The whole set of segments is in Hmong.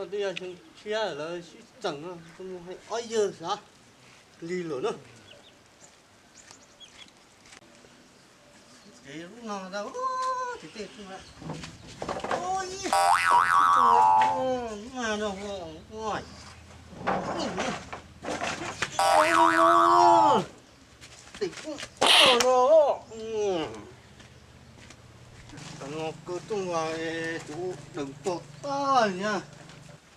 Twb yog xyoo tshiab lawv sib txeem no, ob yawg xav li lawm na. Ces lub no ntag, ces tej no kawg tuaj tus daws tog tag li na.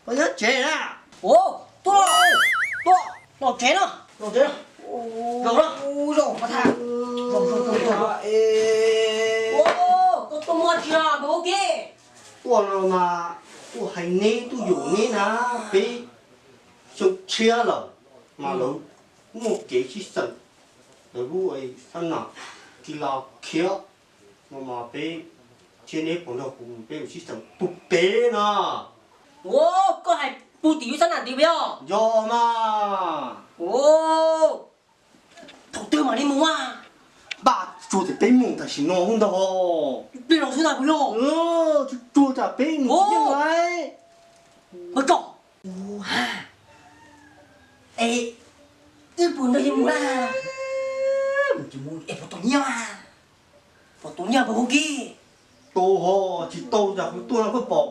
Koj nyob tsev na? Ua, tuaj, tuaj, los tsev no, los tsev no. Zaum no, zaum no, zaum, zaum, zaum, zaum. Ua, koj tuaj muaj tsi no npawg Hauv Kev? Tuaj no mas tuaj hais neb, tuaj yaum neb na, peb xyoo tshiab lawm mas lawv muaj kev sib xeem, lawv lub xab nam tsis los khiav no mas peb thiab neb puas nrog kuv mus peb mus sib xeem puag pem no. Ua, koj hais puag tim yus xab nam tim peb os? Yog mas. Ua, thaum twg mam li mus a? Npaj tsuag tias peb mus tam sim no xwb ntag. Peb los xwb ntag puas yog? Tsuag tsuag tsam peb mus tsis yeej lawm. Npawg Tsom, es wb puas nrog yus mus na? Mus tsis mus es puas tau nyiaj? Puas tau nyiaj npawg Hauv Kev? Tau ho, tsis tau cas kuv tuaj no koj pom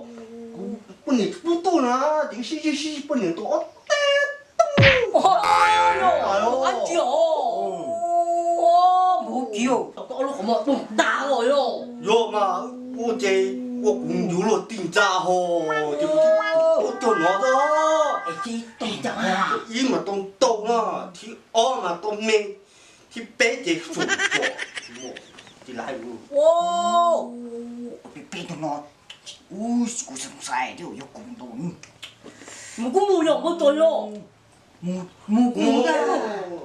kuv poj niam tsis pub tuaj na, ces sib sib sib poj niam tau ob teg tug. Ab tsi os, npawg Hauv Kev, tau ob lub qhov muag doog tag los yog. Yog mas, ua ces ua kuv yuav luag tij ntxa ho, ces kuv tuaj cog no xwb. Ib mas tau ntau na, thib ob mas tau me, thib peb ces fum kom tsis mus, tsis laiv. Peb tug no, kuv xav xav thiab yog kuv ntau. Mus kuj mus yog npawg Tsom yog. Mus kuj mus,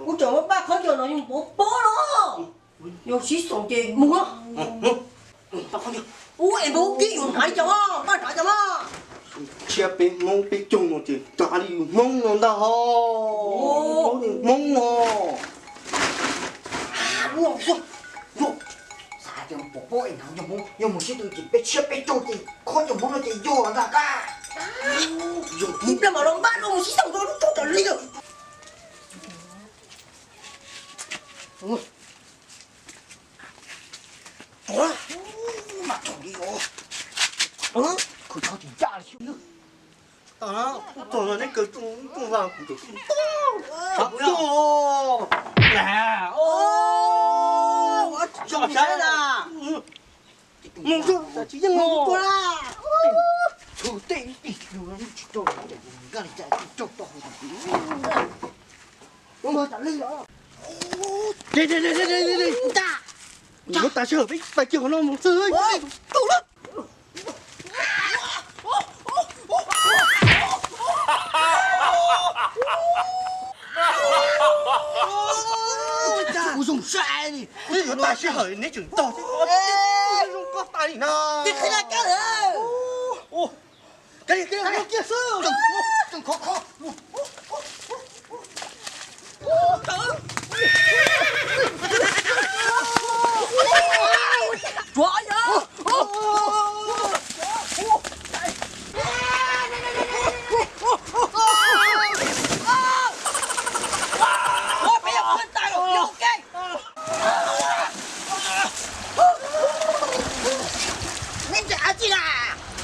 kuv tseem muab paj khaub ncaws no yus pov pob no. Yog sib xaus ces mus no. Ub, es npawg Hauv Kev yuav hnav li cas mas, paj hnav cas mas. Tshiab peb Hmoob peb caug no ces hnav li yus Hmoob no ntag ho. Hmoob li Hmoob no. Xav tias pov pob es hnav ncaws Hmoob, yog mus sib tw ces peb tshiab peb caug ces khob ncaws Hmoob no ces yog ntag kab. Ib pliag mam los npaj no mus sib xaus rau lub tshoob tom li lawm. Mas thaum li os, khaws tsho tsis ncaj li xwb. Tag, kuv txog no neb kaw rooj, rooj vag kuv tseem tsis tau. Tshav tuaj. Tsom saib na. Mus tsis yeej mus tuaj na. Txhua tej ib tij tsis rau, nkaj li cas tsis rau tau. Mus tas sij hawm peb pais kiag qhov no mus xwb. Kuv zoo sai li, kuv twb yuav tas sij hawm neb tseem tog thiab, zoo koj tas li na. Kiag xwb, tseem khov kho. Tsuav yog. Neb ncaim dab tsi na?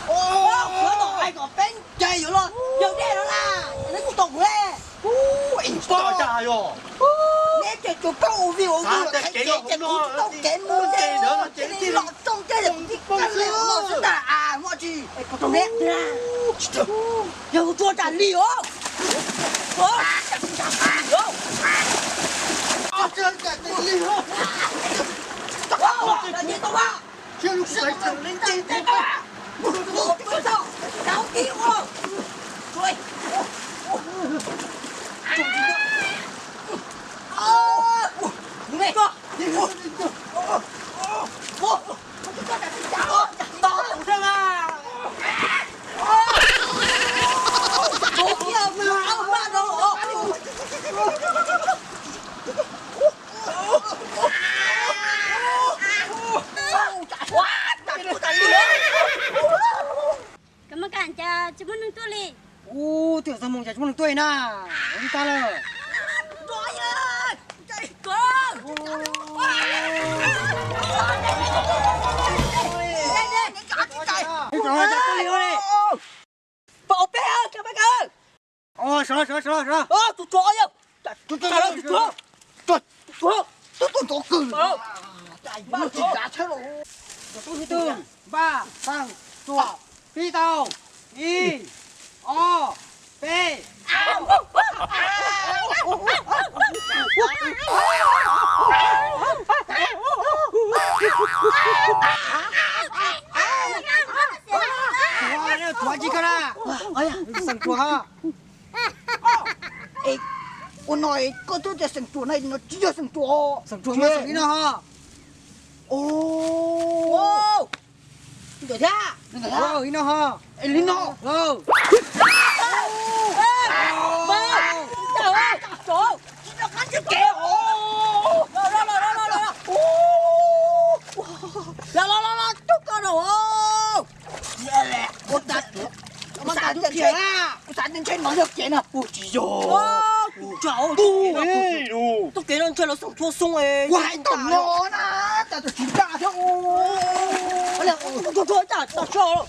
Qhov no hais kom peb ncaim yuav los yog dej no na, neb kuj tau kuv le. Neb ces tsuas koj ua vij ua ntsug los qheb kev ces kuv tsis tau kev mus ces los tsoo ces kuv tsis koj le no xwb tas muaj tsis. Yog kuv tsuas tas li os. Tsis muaj neeg tuaj li. Ub, twb txog moos cas tsis muaj neeg tuaj li na. Ua li cas lawm? Peb, peb, peb, peb. Tus tsov yog, tus tsov, tus tsov, tus tsov, tus tsov kws. Npaj, pib tau, ib, ob, peb. Tuav tsis koj na, xeem tuav ho. Es ua no koj twb tias xeem tuav na, no tsis yog xeem tuav. Xeem tuav mas xeem li no ho. Ntawm thiab. Ntawm thiab. Li no ho. Es li no. Los los los los, tub koj no. Kuv xav tias ntshe no yog kev na, kuv tsis yog. Tub kev no ntshe lawv xeem txhua xoo. Kuv hais ntawm no na, tas tus tsis dag thiab.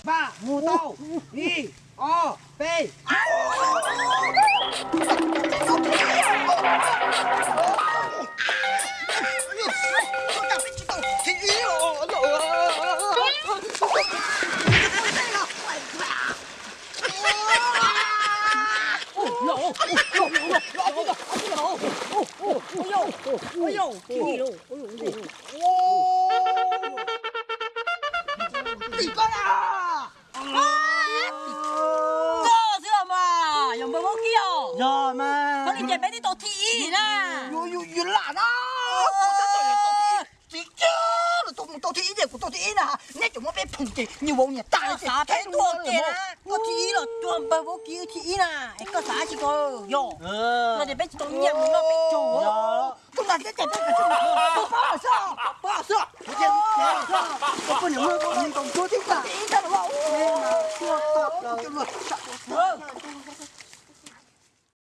Npaj, mus tau, ib, ob, peb. Tim koj na. Koj xwb los mas, yog npawg Vaub Kib os. Yog mas. Koj li ces peb twb tau thib ib na. Yus lam na. Tsis kiag los tau mus tau thib ib ces kuv tau thib ib na. Neb cov muab peb phoom ces nyuag vauv niam tais ces xav peb tuaj ces na. Koj thib ib los cuag npawg Vaub Kib thib ib na. Es koj xav tsis koj yog. No ces peb tsis tau nyiaj mus noj peb caug. Tus nas teb ces peb tsis tau pab xwb. Pab xwb. Poj niam muaj ntau ntsuab tib tag.